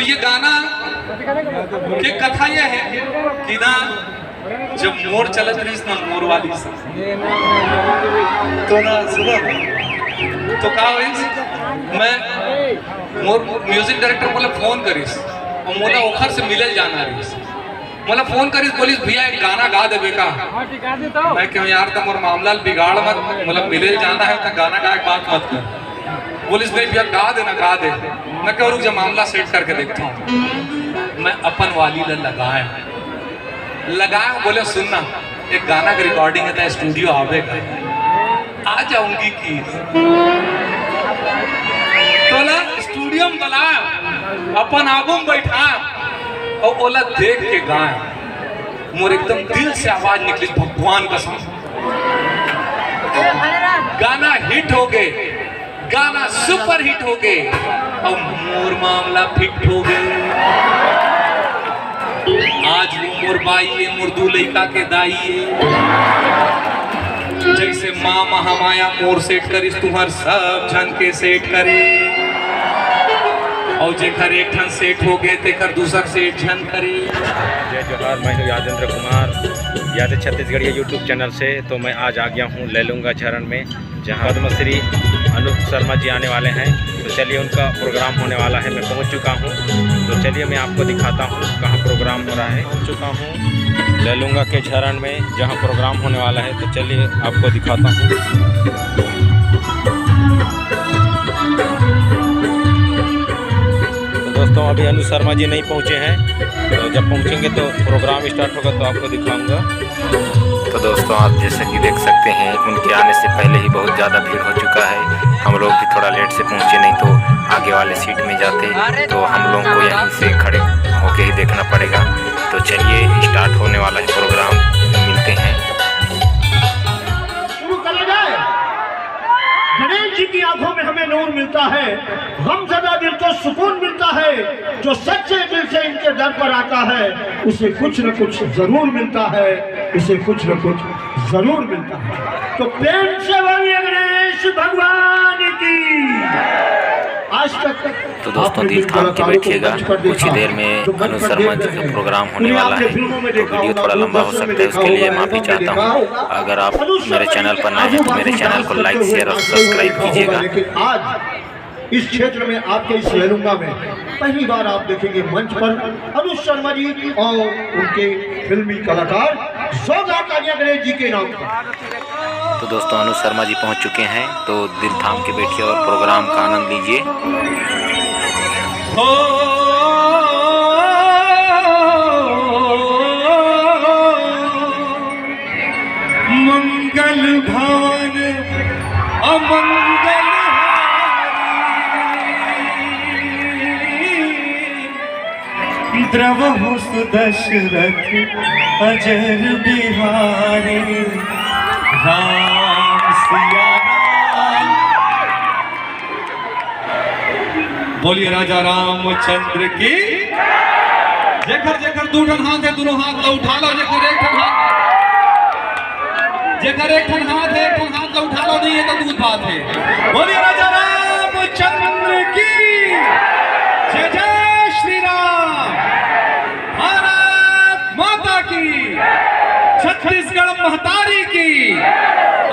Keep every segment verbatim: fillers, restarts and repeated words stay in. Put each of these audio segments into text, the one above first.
ये गाना के कथा ये है कि ना, जब मोर चलत रहिस ना, मोर वाली से, तो ना, सुनो, तो का होइस, मैं, मोर म्यूजिक डायरेक्टर मोला फोन करिस अउ मोला ओखर से मिले जाना रहिस। मोला फोन करिस, बोलिस, "भैया, एक गाना गा देबे का?" मैं कहूँ, "यार, त मोर मामला ल बिगाड़ मत, मोला मिले जाना है, त गाना गाए के बात मत कर।" बोलिस, "नहीं भैया, गा देना, गा दे।" मैं कहूँ, "रुक जा, मामला सेट करके देखता हूँ।" मैं अपन वाली ल लगाए, लगाए, बोले, "सुन ना, एक गाना के रिकॉर्डिंग है, त स्टूडियो आवेगा।" "आ जाऊंगी की।" तोला स्टूडियो में बलाए, अपन आगू में बैठाए अउ ओला देख के गाए। मोर एकदम दिल से आवाज निकलिस, भगवान कसम। गाना हिट हो गे, गाना सुपर हिट हो गे, अउ मोर मामला फिट हो गे। आज वो मोर बाई ए, मोर दू लइका के दाई ए। जइसे माँ महामाया मोर सेट करिस, तुंहर सब झन के सेट करे। अउ जेकर एक ठन सेट हो गे, तेकर दूसर सेट झन करे। जय जोहार, मैं हूँ यादेंद्र कुमार, याद छत्तीसगढ़िया YouTube चैनल से। तो मैं आज आ गया हूँ लैलूंगा झरण में, जहाँ पद्मश्री अनूप शर्मा जी आने वाले हैं। तो चलिए, उनका प्रोग्राम होने वाला है, मैं पहुँच चुका हूँ। तो चलिए, मैं आपको दिखाता हूँ कहाँ प्रोग्राम हो रहा है। पहुँच चुका हूँ लैलूंगा के झरण में, जहाँ प्रोग्राम होने वाला है। तो चलिए, आपको दिखाता हूँ। तो दोस्तों, अभी अनु शर्मा जी नहीं पहुँचे हैं, तो जब पहुँचेंगे तो प्रोग्राम स्टार्ट होगा, तो आपको दिखाऊंगा। तो दोस्तों, आप जैसे कि देख सकते हैं, उनके आने से पहले ही बहुत ज़्यादा भीड़ हो चुका है। हम लोग भी थोड़ा लेट से पहुँचे, नहीं तो आगे वाले सीट में जाते, तो हम लोग को यहीं से खड़े होके ही देखना पड़ेगा। तो चलिए, स्टार्ट होने वाला है प्रोग्राम, मिलते हैं। शुरू करा जाए। गणेश जी की आंखों में हमें नूर मिलता है, गमज़दा दिल को सुकून मिलता है, जो सच्चे दिल से इनके दर पर आता है, उसे कुछ न कुछ जरूर मिलता है, उसे कुछ न कुछ जरूर मिलता है। तो प्रेम से बोलिए गणेश भगवान की। आज तक तो दोस्तों, दिल थाम के बैठिएगा, कुछ ही देर में अनु शर्मा जी का प्रोग्राम होने वाला है। तो वीडियो थोड़ा लंबा हो सकता है, उसके लिए माफी चाहता हूँ। अगर आप मेरे चैनल पर नए हैं तो मेरे चैनल को लाइक, शेयर और सब्सक्राइब कीजिएगा। लेकिन आज इस क्षेत्र में, आपके इस लैलूंगा में पहली बार आप देखेंगे मंच पर अनु शर्मा जी और उनके फिल्मी कलाकार। जोरदार तालियां गणेश जी के नाम पर। तो दोस्तों, अनु शर्मा जी पहुंच चुके हैं, तो दिल थाम के बैठिए और प्रोग्राम का आनंद लीजिए। हो मंगल भवन अमंगल हारी, द्रवहु सुदशरथ अजर बिहारी। राम सिया राम। बोलिए राजा रामचंद्र की। जेकर जेकर दू ठन हाथ है, दोनों हाथ ला उठा लो। जेकर एक ठन हाथ, जेकर एक ठन हाथ है, एक ठन हाथ ला उठा लो, नहीं है तो दूध बात है। बोलिए राजा रामचंद्र की। जय जय श्री राम। भारत माता की, छत्तीसगढ़ महतारी की,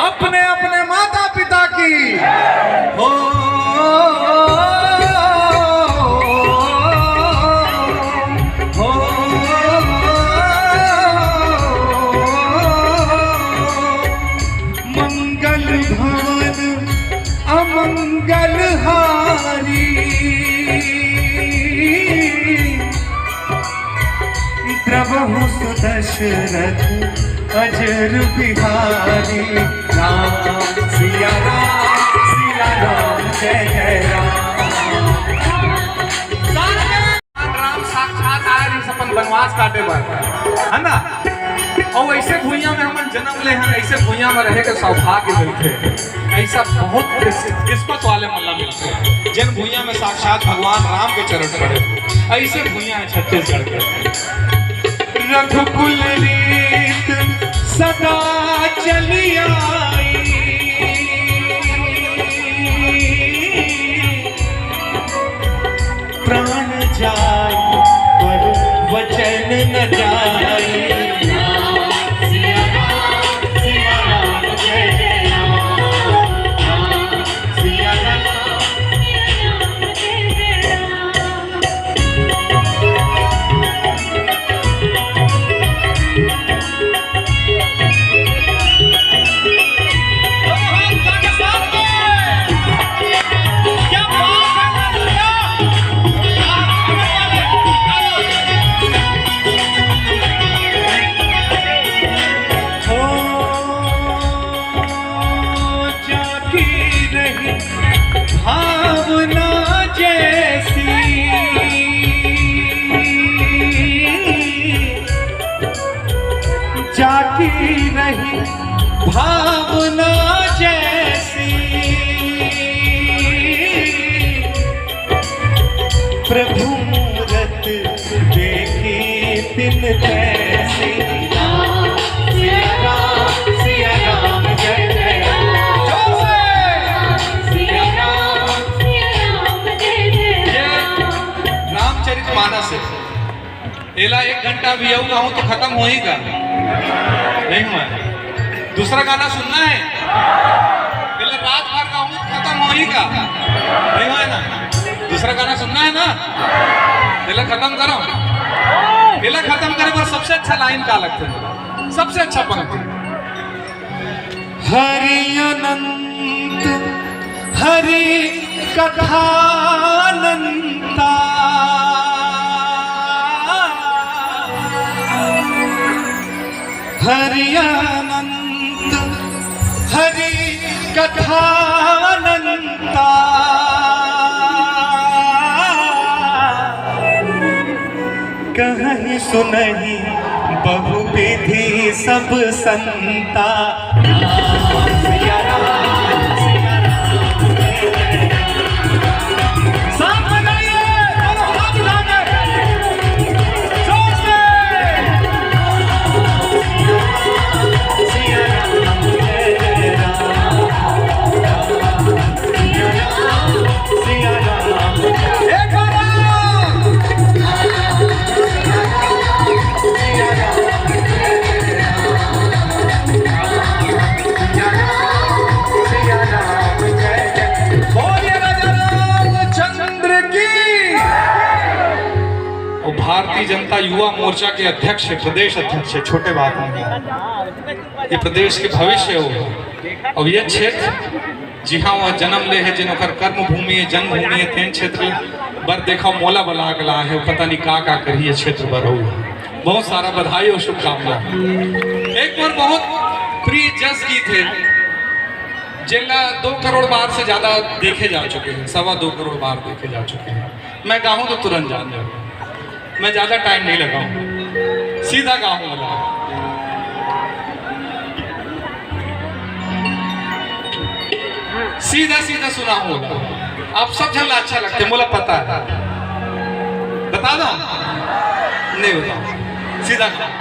अपने अपने माता पिता की। हो, हो, मंगल भवन अमंगल हारी, द्रवहु सुदशरथ अजर बिहारी। राम सिया राम, सिया राम, जय जय राम। राम साक्षात आए रहिस अपन बनवास काटे बर, है ना? अउ ऐसे भुइयां में हमन जन्म ले हन, ऐसे भुइयां में रहे के सौभाग्य मिलथे। ऐसा बहुत किस-, किस्मत वाले मन ला मिलथे, जेन भुइयां में साक्षात भगवान राम के चरण पड़े। ऐसे भुइयां है छत्तीसगढ़ के। रघुकुल रीत सदा चली आई, प्राण जाय न जाई। हो, जागी रही भावना जैसी, जागी रही भावना जैसी, प्रभु मूरत देखी तिन तैसी। राम, सिया राम, सिया राम, जय जय राम। जोर से। सिया राम, सिया राम, जय जय ये राम। रामचरित मानस है। एला एक घंटा भी अउ गाहूं तो खत्म होही का? नहीं हुआ। दूसरा गाना सुनना है? एला रात भर गाहूं तो खत्म होही का? नहीं हुआ ना? दूसरा गाना सुनना है ना? एला खत्म करो। एला खत्म करे बर सबसे अच्छा लाइन का लगथे? सबसे अच्छा पंक्ति। हरि अनंत, हरि कथानंता, हरि अनंत, हरि कथानंता। कहहि सुनहि बहुविधि सब संता। राम सिया राम, सिया राम। साथ में गाइए, दोनों हाथ उठा के। जोर से। सिया राम, जय जय राम। भारतीय जनता युवा मोर्चा के अध्यक्ष है, प्रदेश अध्यक्ष है, छोटे बात नहीं है। ये प्रदेश के भविष्य हो। और ये क्षेत्र जिहां वह जन्म ले हे, जेन ओकर कर्म भूमि हे, जन्मभूमि हे, तेन क्षेत्र बर देखव, मोला बला के लाए हे, पता नहीं का का करही ये क्षेत्र बर। अउ बहुत सारा बधाई और शुभकामना। एक बार बहुत प्रिय जस गीत हे, जेला दो करोड़ बार से ज्यादा देखे जा चुके हैं, सवा दो करोड़ बार देखे जा चुके हैं। मैं गाऊं तो तुरंत जान जाओ। मैं ज्यादा टाइम नहीं लगाऊं, सीधा गाऊं वाला। सीधा सीधा सुनाऊं वाला। आप सब झन ला अच्छा लगथे, मोला पता है। बता दो, नहीं बताओ, सीधा गाऊं।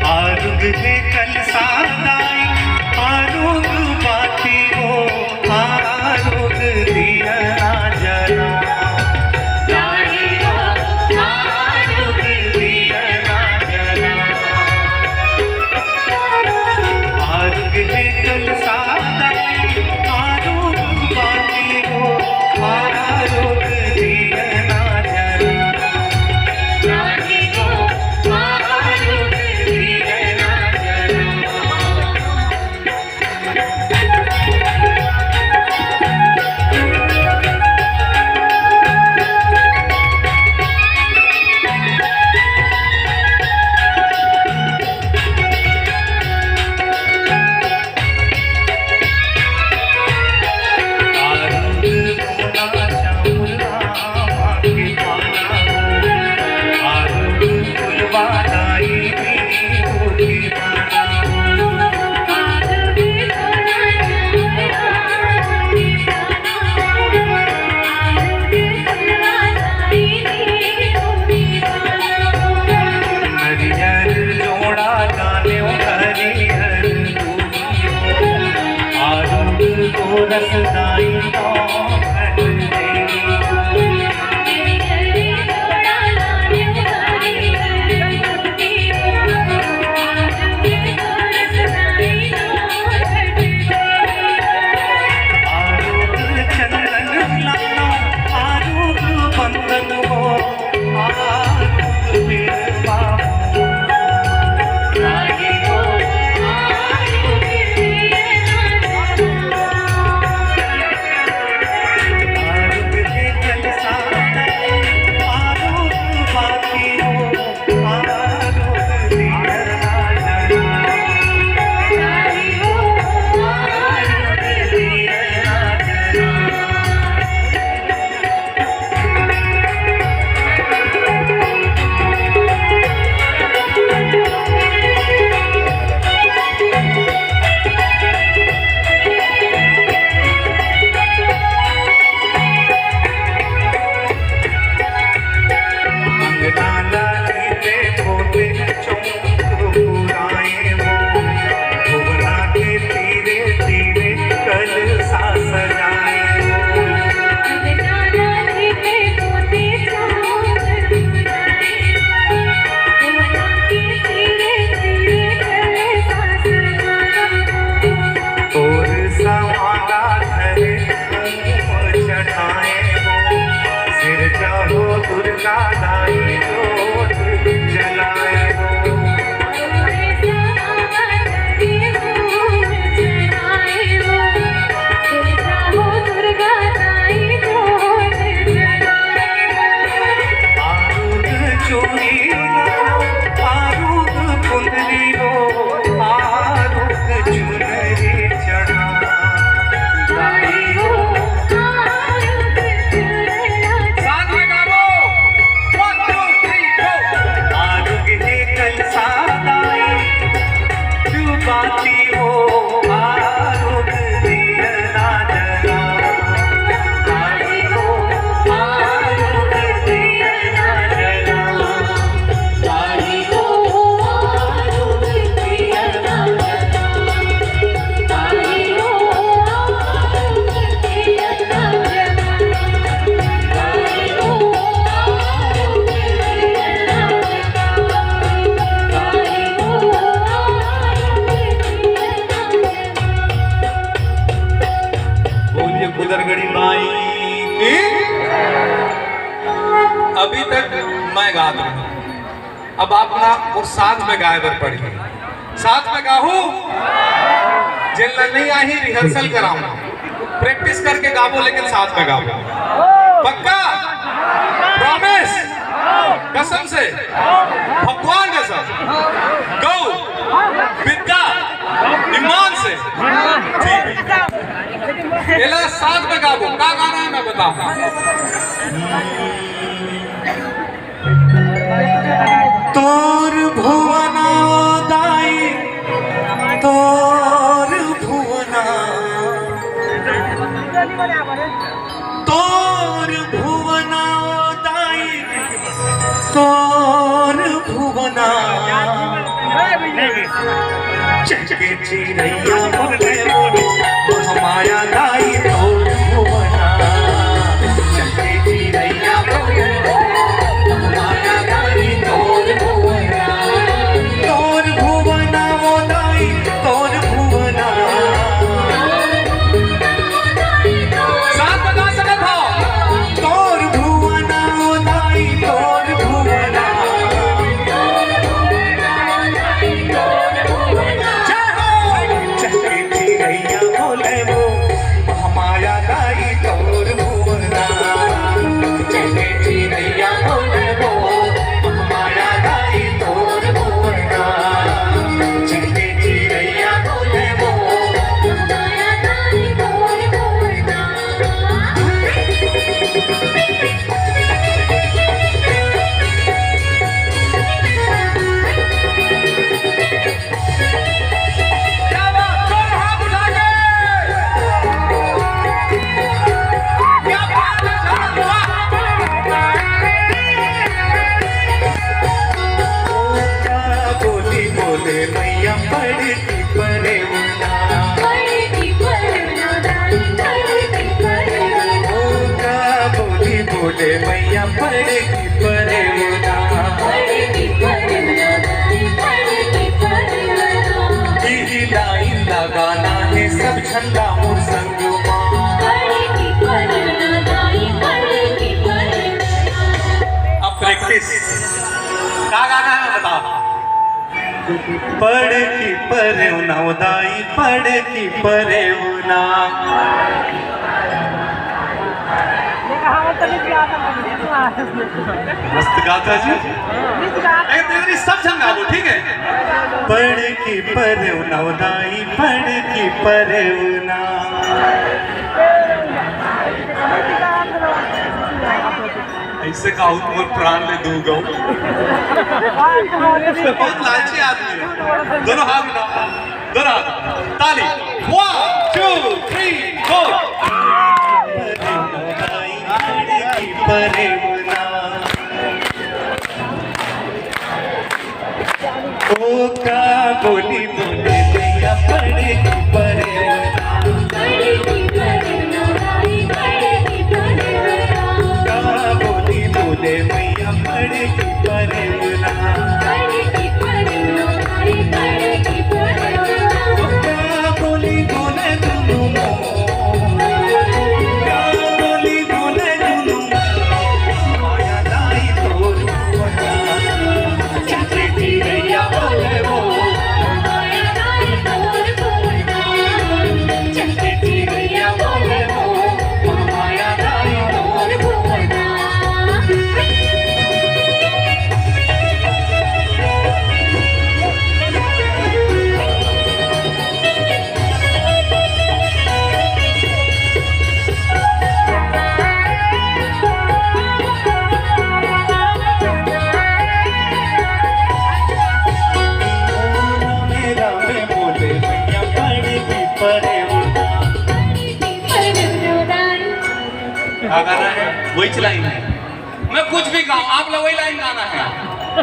आरुग हे कलसा दाई, आरुग बाती हो, आरुग दिया ना जला। दाई हो, आरुग दिया ना जला। आरुग हे कलसा दाई, आरुग बाती हो, आरुग दिया ना जला। दाई हो, आरुग दिया ना जला। बोलिए कुदरगढ़ी माई की। अभी तक मैं गात रहा हूँ, अब आप ना वो साथ में गाए बर पड़ी। साथ में गाहू, जेला नहीं आही rehearsal कराऊं, practice करके गाबो लेकिन साथ में गाबो। पक्का? Promise? कसम से, भगवान कसम, गौ, विद्या, ईमान से। ठीक है, एला साथ में गाबो। का गाना है मैं बताऊं। तोर भुवना ओ दाई, तोर भुवना, तोर भुवना ओ दाई, तोर भुवना। चहके चिरैया बोले वो, महामाया दाई तोर भुवना। चहके चिरैया बोले वो, महामाया दाई तोर भुवना। तोर भुवना वो दाई, तोर भुवना। साथ बता सकत हो। तोर भुवना ओ दाई, तोर भुवना। जय हो। चहके चिरैया बोले वो, महामाया दाई तोर भुवना। चहके चिरैया बोले वो, महामाया दाई तोर भुवना। चहके चिरैया बोले वो, महामाया दाई तोर भुवना। बोली बोले मैया पड़ती परे उना। मैया पड़े की परे उना। पड़े की परे उना, पड़े की परे उना। यही लाइन लगाना है सब झंडा मोर संग मा। पड़े की परे उना, पड़े की परे उना। अब प्रैक्टिस। का गाना है, बताओ। पड़े की परे उना, ओ दाई, पड़े की परे उना। मस्त गात हे जी। ए, तेरी सब झन गाबो, ठीक है? पड़े की परे उना, ओ दाई, पड़े की परे उना। ऐसे कहूँ तो मोर प्राण ले दूँ गो। बहुत लालची आदमी है। दोनों हाथ उठाओ, दोनों हाथ, ताली। One, two, three, four। ओ का बोली बोले मैया पड़े की परे उना। का बोली बोले मैया पड़े की परे उना। ओ का बोली बोले दुनु मोर। का बोली बोले दुनु मोर। माया दाई तोर का गाना है? वही लाइन है। मैं कुछ भी गाऊं, आप लोग वही लाइन गाना है।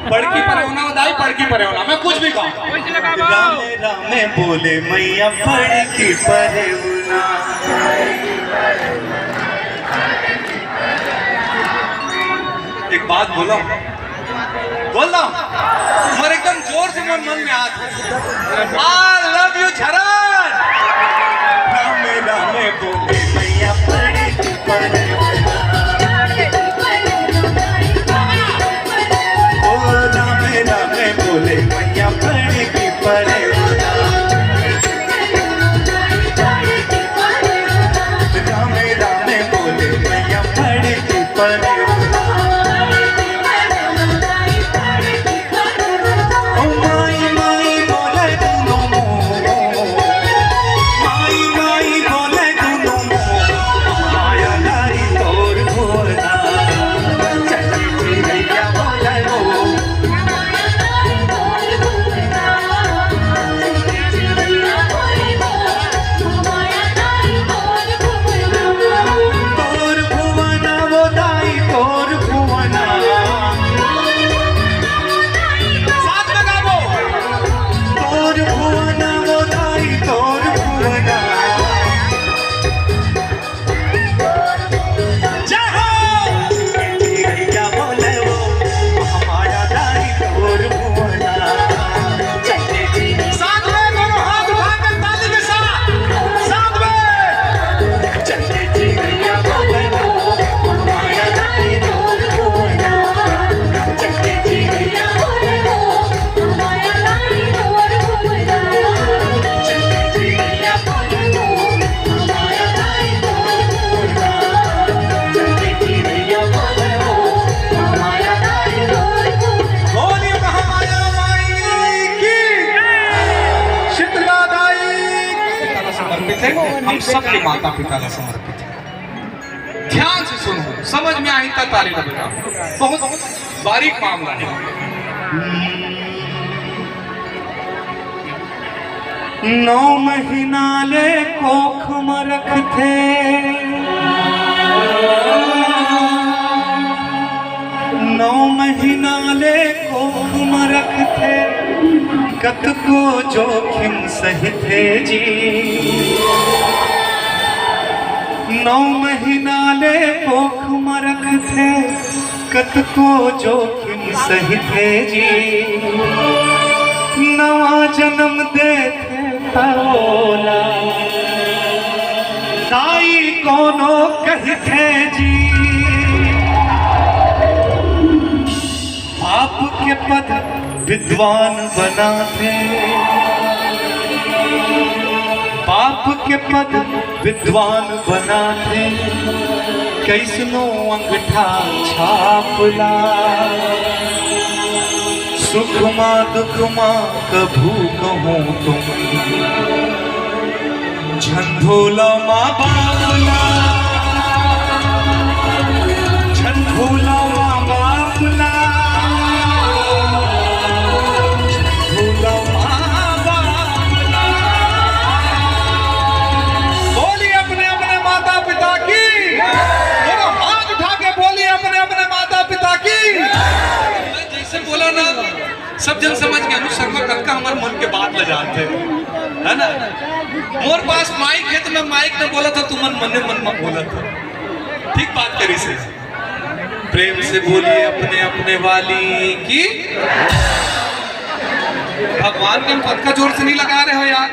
पड़की परे उना, ओ दाई, पड़की परे उना, मैं कुछ भी गाऊं। रामे रामे बोले मैया पड़की परे उना। एक बात बोलो, बोल दो, मोर एकदम जोर से मोर मन में आत हे। I love you झरन। रामे रामे बोले मैया पड़े की परे। ओ रामे रामे बोले मैया पड़े की परे। रामे रामे बोले मैया पड़े की परे। ओ माई माई बोले दुनो मोर। माई माई बोले दुनो मोर। माया दाई तोर भुवना। चली चिरैया बोले मोर। तोर भुवना ओ दाई तोर भुवना। साथ में गाबो। तोर भुवना ओ दाई तोर भुवना। जय हो। चिरैया बोले ओ, हमारा दाई तोर भुवना। साथ में दोनों हाथ उठा के ताली के साथ, साथ में। बोलिए महामाया माई की, शीतला दाई की। समर्पित है, हम सबके माता पिता ला समर्पित है। ध्यान से सुनो, समझ में आही त ताली बजाओ। बहुत बारीक मामला है। नौ महीना ले कोख म रखथे, नौ महीना ले कोख म रखथे, कतको जोखिम सहिथे जी। नौ महीना ले कोख म रखथे, कतको जोखिम सहिथे जी। नवा जन्म देथे त ओला दाई कोनो कहिथे जी। पाप के पद विद्वान बनाथे, पाप के पद विद्वान बनाथे, कइसनो अंगठा छाप ला। सुख मा दुख मा कभू कहूँ तुम झन भूला माँ बाप ला, झन भूला माँ बाप ला, झन भूला माँ बाप ला। बोलिए अपने अपने माता पिता की। दोनों हाथ उठा के बोलिए अपने अपने माता पिता की। मैं जैसे बोला ना, सब जन समझ गए, अनुज शर्मा कतका हमर मन के बात ल जानथे, है ना? मोर पास माइक है तो मैं माइक में बोला था, तुमन मने मन में बोला था। ठीक बात करी से। प्रेम से बोलिए अपने अपने वाली की। भगवान के हम कतका जोर से नहीं लगा रहे हो यार।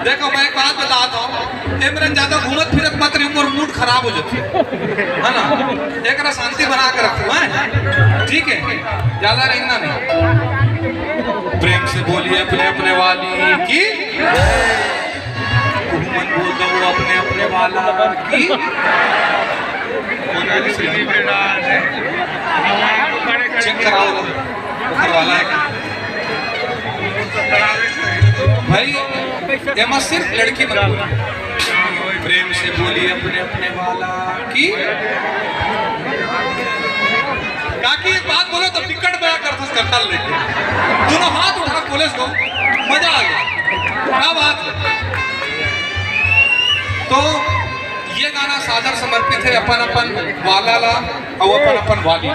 देखो, मैं एक बात बताता हूँ, ए मेरे ज्यादा घूमत फिरत मत रही, मोर मूड खराब हो जाती है, है ना? एक रहा शांति बना के रखो, हैं? ठीक है, ज्यादा रेंगना नहीं। प्रेम से बोलिए अपने अपने वाली की। तुम मन बोल दो वो अपने अपने वाला की। चेक कराओ, ऊपर वाला है। भाई, एमा सिर्फ लड़की मन बोले। प्रेम से बोलिए अपने अपने वाला की। काकी, एक बात बोलो तो टिकट बया करथस कक्कल लेके। दोनों हाथ उठा के बोले तो मजा आ गया। क्या बात है। तो ये गाना सादर समर्पित है अपन अपन वाला ला और अपन अपन वाली।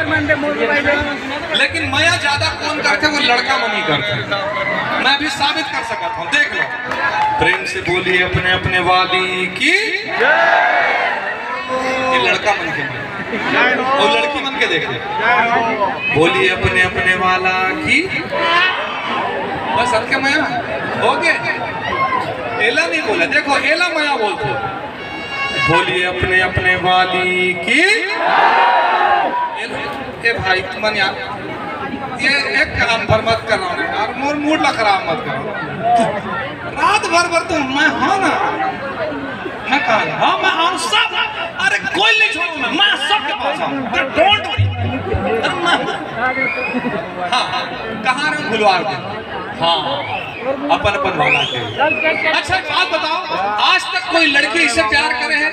लेकिन मया ज्यादा कौन करथे, वो लड़का मन ही करथे। मैं भी साबित कर सकता हूँ, देख लो। प्रेम से बोलिए अपने अपने वाली की। ये लड़का मन के मन और लड़की मन के देख ले। बोलिए अपने अपने वाला की। बस सबके मया हो गए। एला नहीं बोला, देखो एला मया बोलते। बोलिए अपने अपने वाली की। ए, ए भाई, तुमन यार, ये एक काम पर मत कर रहा हूँ यार, मोर मूड ला खराब मत करो। रात भर भर तो मैं हाँ ना, मैं कहा हाँ, मैं आऊँ सब, अरे कोई नहीं छोड़ूंगा, मैं सबके पास आऊँ, don't worry। अरे मैं, हाँ, कहाँ रहे भुलवा दे। हाँ, अपन अपन वाला के। अच्छा, एक बात बताओ, आज तक कोई लड़की इससे प्यार करे है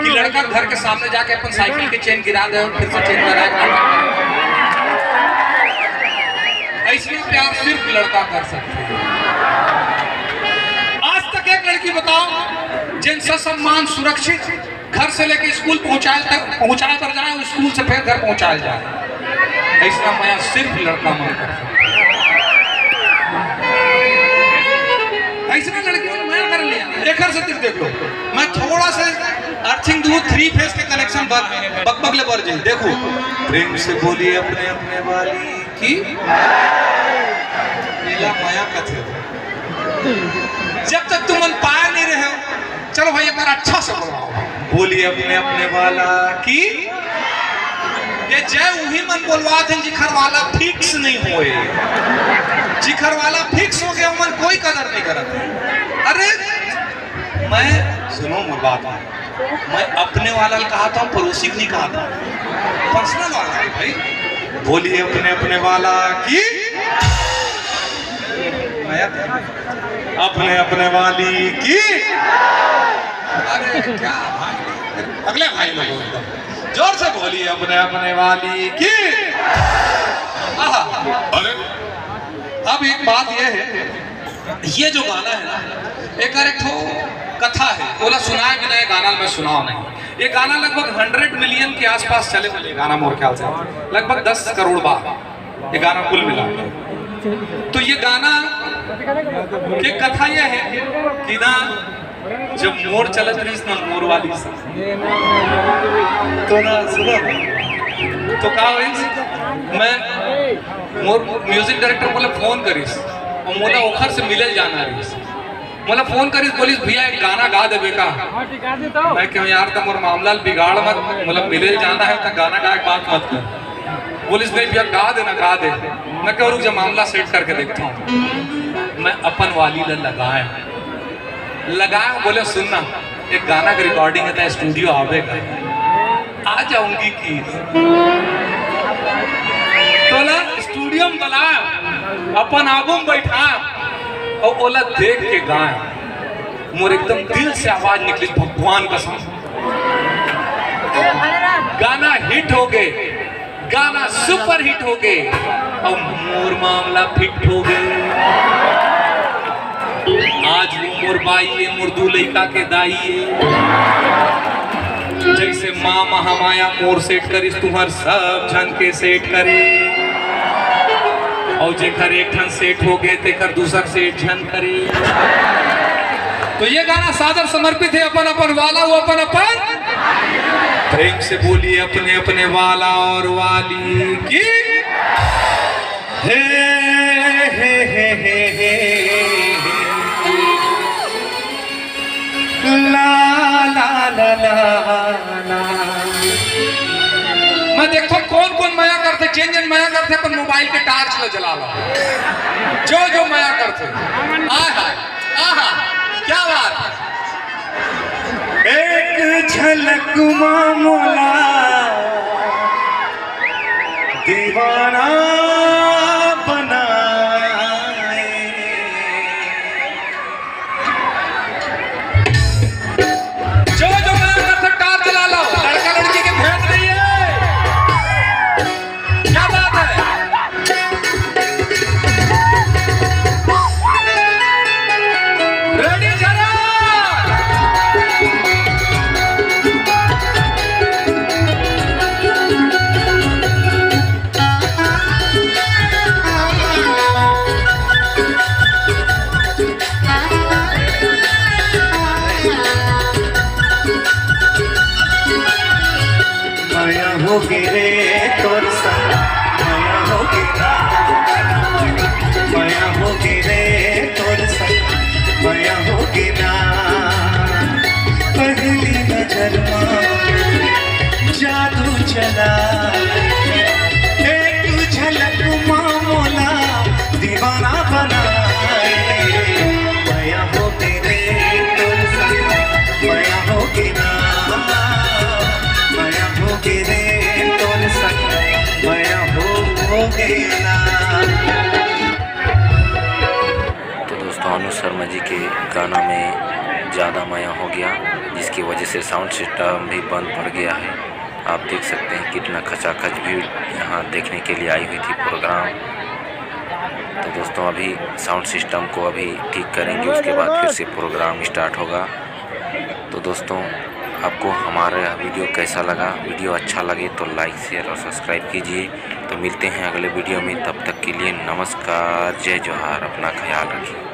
कि लड़का घर के सामने जाके अपन साइकिल के चेन गिरा दे और फिर से चेन लगाए? ऐसा प्यार सिर्फ लड़का कर सकते हैं। आज तक एक लड़की बताओ जिन ससम्मान सुरक्षित घर से लेके स्कूल पहुंचाए तक, पहुंचाए पर जाए और स्कूल से फिर घर पहुंचाए जाए, ऐसा मया सिर्फ लड़का मन कर सकता है। ऐसा लड़की मन मया कर लिया। एक घर से सिर्फ देख लो, मैं थोड़ा सा अर्थिंग दू, थ्री फेज के कनेक्शन बकबक ले बर जाए। देखो, प्रेम से बोलिए अपने अपने वाली की। एला मया कथे। जब तक तुमन पाए नहीं रहे हो, चलो भाई, एक बार अच्छा से बोलवाओ। बोलिए अपने अपने वाला की। ये जय उही मन बोलवात हैं जिखर वाला फिक्स नहीं होए, जिखर वाला फिक्स हो गया, मन कोई कदर नहीं करत है। अरे मैं, सुनो मोर बात, मैं अपने वाला ल कहा था, पड़ोसी को नहीं कहा था, पर्सनल वाला है भाई। बोलिए अपने अपने वाला की। मैं अपने अपने वाली की। अरे क्या भाई, अगले भाई लोग जोर से बोलिए अपने अपने वाली की। आहा। अरे अब एक बात यह है, ये जो गाना है ना, एक एक ठो कथा है, ओला सुनाए बिना ये गाना मैं सुनाओ नहीं। ये गाना लगभग हंड्रेड मिलियन के आसपास चले वाले गाना मोर ख्याल से, लगभग दस करोड़ बार ये गाना कुल मिला के। तो ये गाना की कथा यह है कि ना जब मोर चलत रहिस ना, मोर वाली से, तो ना, सुनो, तो का होइस, मैं मोर म्यूजिक डायरेक्टर मोला फोन करिस अउ मोला ओखर से मिले जाना रहिस। मोला फोन करिस, बोलिस, "भैया, एक गाना गा देबे का?" मैं कहेंव, "यार, त मोर मामला ल बिगाड़ मत, मोला मिले जाना हे, त गाना गाए के बात मत कर।" बोलिस, "नहीं भैया, गा दे ना, गा दे।" मैं कहेंव, "रुक जा, मामला सेट करके देखता हूँ।" मैं अपन वाली ल लगाएंव, लगाएंव, बोलेंव, "सुन ना, एक गाना के रिकॉर्डिंग हे, त स्टूडियो आबे का?" "आ जाऊंगी" कहिस। तोला स्टूडियो में बलाएंव, अपन आगू में बइठाएंव अउ ओला देख के गाएंव। मोर एकदम दिल से आवाज निकलिस, भगवान कसम। गाना हिट होगे, गाना सुपर हिट होगे, अउ मोर मामला फिट होगे। आज वो मोर बाई ए, मोर दू लइका के दाई ए। जइसे माँ महामाया मोर सेट करिस, तुंहर सब झन के सेट करे। अउ जेकर एक ठन सेट होगे, तेकर दूसर सेट झन करे। तो ये गाना सादर समर्पित हे अपन अपन वाला, वो अपन अपन। प्रेम से बोलिए, अपने अपने वाला और वाली की। हे, हे, हे, हे, हे। ला, ला, ला, ला, ला। मैं देखथों कोन कोन मया करथे, जेन जेन मया करथे, अपन मोबाइल के टार्च ल जला लो। जो जो मया करथे। आहा, आहा, क्या बात है। एक झलक मा मोला दीवाना बनाए। जो जो मैं अंदर से टार्च ला लो, लड़का लड़की के भेद नहीं है। क्या बात है? रेडी जरा। मया होगे रे तोर संग, मया होगे ना, मया होगे रे तोर संग, मया होगे ना। पहली नजर मा जादू चला, एक झलक मा मोला दीवाना बनाए। मया होगे रे तोर संग, मया होगे ना, मया होगे रे तोर संग, मया होगे ना। तो दोस्तों, अनुज शर्मा जी के गाना में ज़्यादा मया हो गया, जिसकी वजह से साउंड सिस्टम भी बंद पड़ गया है। आप देख सकते हैं कितना खचाखच भीड़ यहाँ देखने के लिए आई हुई थी प्रोग्राम। तो दोस्तों, अभी साउंड सिस्टम को अभी ठीक करेंगे, उसके बाद फिर से प्रोग्राम स्टार्ट होगा। तो दोस्तों, आपको हमारा यह वीडियो कैसा लगा? वीडियो अच्छा लगे तो लाइक, शेयर और सब्सक्राइब कीजिए। तो मिलते हैं अगले वीडियो में, तब तक के लिए नमस्कार, जय जोहार, अपना ख्याल रखिए।